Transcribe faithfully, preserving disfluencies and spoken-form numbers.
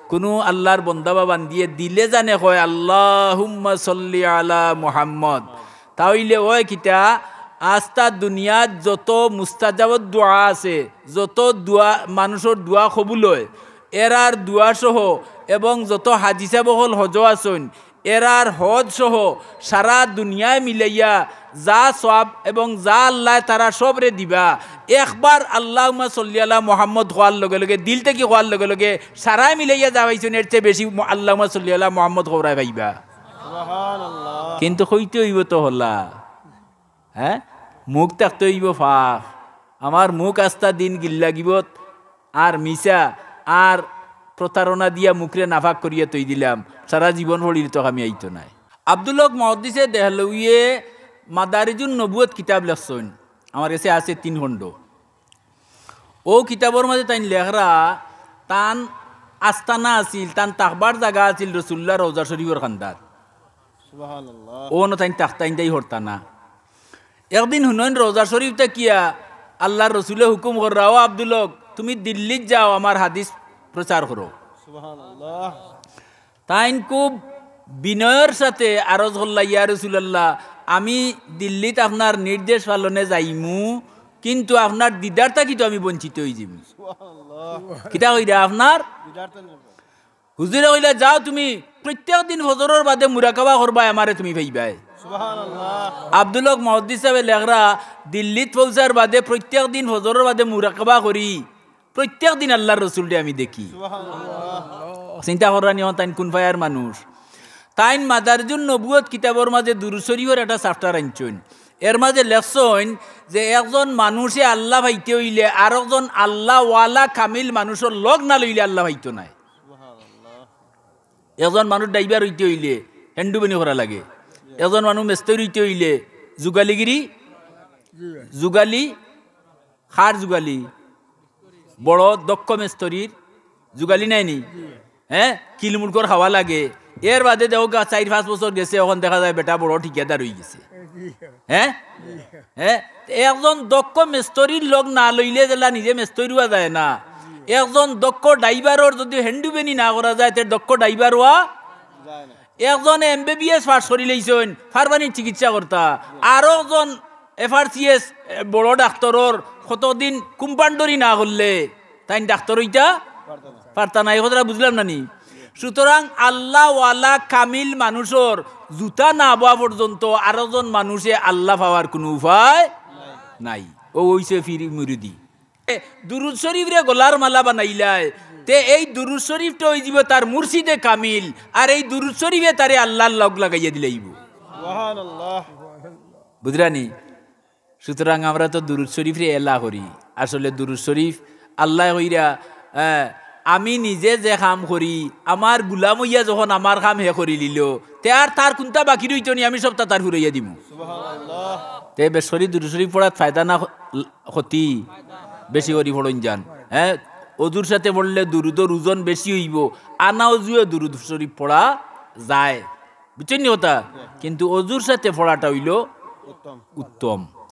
কুনু আল্লার বন্দা বা বান্দিয়ে দিলে জানে কয়, "আল্লাহুম্মা সাল্লি আলা মুহাম্মদ।" তা অইলে অয় কিতা, আস্তা দুনিয়াত যত মুস্তাজাবত দোয়া আছে, যত দোয়া, মানুষর দোয়া কবুল অয়, এরার দোয়া সহ এবং যত হাজি সাব অকল হজো আছইন, এরার হজ সহ সারা দুনিয়ায় মিলাইয়া যা সওয়াব এবং যা আল্লায় তারা সবরে দিবা, একবার আল্লাহুম্মা সাল্লি আলা মুহাম্মদ কওয়ার লগে লগে, দিল থাকি কওয়ার লগে লগে, সারায় মিলাইয়া যা পাইছইন, এর চেয়ে বেশি ম-, আল্লাহুম্মা সাল্লি আলা মুহাম্মদ কওরায় পাইবা। সুবহানাল্লাহ। কিন্তু কইতে অইবো তো হলা, হ্যাঁ, মুখ থাকতে অইবো পাক। আমার মুখ আস্তা দিন গিল্লা গিবত আর মিছা আর প্রতারণা দিয়া মুখরে নাপাক করিয়া থই দিলাম, সারা জীবন পড়িলে তো কামে আইতো নায়। আব্দুল হক মুহাদ্দিসে দেহলউয়ে মাদারিজুন নবুয়ত কিতাব লেখছইন, আমার গেছে আছে তিন খণ্ড। অউ কিতাবর মাজে তাইন লেখরা, তান আস্তানা আছিল, তান থাকবার জাগা আছিল রসুলুল্লার রওজা শরিফর কান্দাত। সুবহানাল্লাহ। অনো তাইন থাকতা, ইনতাই হরতা না। একদিন হুনইন রওজা শরিফ থাকিয়া আল্লার রসুলে হুকুম কররা, "ও আব্দুল হক, তুমি দিল্লিত যাও, আমার হাদিস প্রচার করো।" সুবহানাল্লাহ। তাইন খুব বিনয়র সাথে আরজ করলা, "ইয়া রাসুলাল্লাহ, আমি দিল্লিত আপনার নির্দেশ পালনে যাইমু, কিন্তু আপনার দিদার থাকি তো আমি বঞ্চিত অইযিমু।" সুবহানাল্লাহ। কিতা কইরা আপনার? দিদার তো নেই। হুজুরে কইলা, "যাও তুমি প্রত্যেক দিন ফজরর বাদে মুরাকাবা করবায়, আমারে তুমি পাইবায়।" সুবহানাল্লাহ। আব্দুল হক মুহাদ্দিস সাবে লেখরা, দিল্লিত পৌঁছার বাদে প্রত্যেক দিন ফজরর বাদে মুরাকাবা করি, প্রত্যেক দিন আল্লার রসুলরে আমি দেখি। সুবহানাল্লাহ। চিন্তা কররা নি, অখন তাইন কুন ফায়ার মানুষ। তাইন মাদারিজুন নবুয়ত কিতাবর মাজে দুরুদ শরিফর একটা chapter আনছইন। এর মাজে লেখছইন যে একজন মানুষে আল্লা পাইতে অইলে আরকজন আল্লাওয়ালা কামিল মানুষর লগ না লইলে আল্লা পাইতো নায়। একজন মানুষ driver অইতে অইলে হেন্ডুবেনি করা লাগে, একজন মানুষ মেস্তরি অইতে অইলে যুগালিগিরি, যুগালি, কার যুগালি, বড় দক্ষ মেস্তরির যুগালি নায় নি? হ্যাঁ, কিলমুলকর খাওয়া লাগে। এর বাদে দেখো গা, চাইর পাঁচ বছর গেছে, অখন দেখা যায় বেটা বড় ঠিকাদার অইগেছে। হ্যাঁ, হ্যাঁ, একজন দক্ষ মেস্তরির লগ না লইলে যেলা নিজে মেস্তরি অওয়া যায় না, একজন দক্ষ driverর যুদি হেন্ডুবেনি না করা যায়, তে দক্ষ driver অওয়া যায় না। একজনে এমবিবিএস পাস করিলাইছইন, পারবা নি চিকিৎসা করতা, আরকজন এফআরসিএস, এ, বড় ডাক্তরর কতদিন কুম্পাউন্ডারি না করলে তাইন ডাক্তর অইতা পারতা না। এই কথাটা বুঝলাম না নি? সুতরাং আল্লাওয়ালা কামিল মানুষর জুতা না বওয়া পর্যন্ত আরকজন মানুষে আল্লা পাওয়ার কুনু উপায় নাই। অউ অইছে ফিরি মুরিদি। এ, দুরুদ শরিফরে গলার মালা বানাইলায়, তে এই দুরুদ শরিফটা অইযিবো তার মুর্শিদে কামিল, আর এই দুরুদ শরিফে তারে আল্লার লগ লাগাইয়া দিলাইবো। সুবহানাল্লাহ। বুঝরা নি? সুতরাং আমরা তো দুরুদ শরিফরে এলা করি, আসলে দুরুদ শরিফ আল্লায় কইরা, এ, আমি নিজে যে কাম করি, আমার গুলাম অইয়া যখন আমার কাম হে করিলিলো, তে আর তার কুনটা বাকি রইতো নি, আমি সবতা তার ফুরাইয়া দিমু। সুবহানাল্লাহ। তে বেশ করি দুরুদ শরিফ পড়াত ফায়দা না খ-, ক্ষতি? বেশি করি পড়ইন যান। হ্যাঁ, অজুর সাথে পড়লে দুরুদর ওজন বেশি অইবো, আনা অজুয়ে দুরুদ শরিফ পড়া যায়, বুঝছইন নি কথা? কিন্তু অজুর সাথে পড়াটা অইলো উত্তম। উত্তম।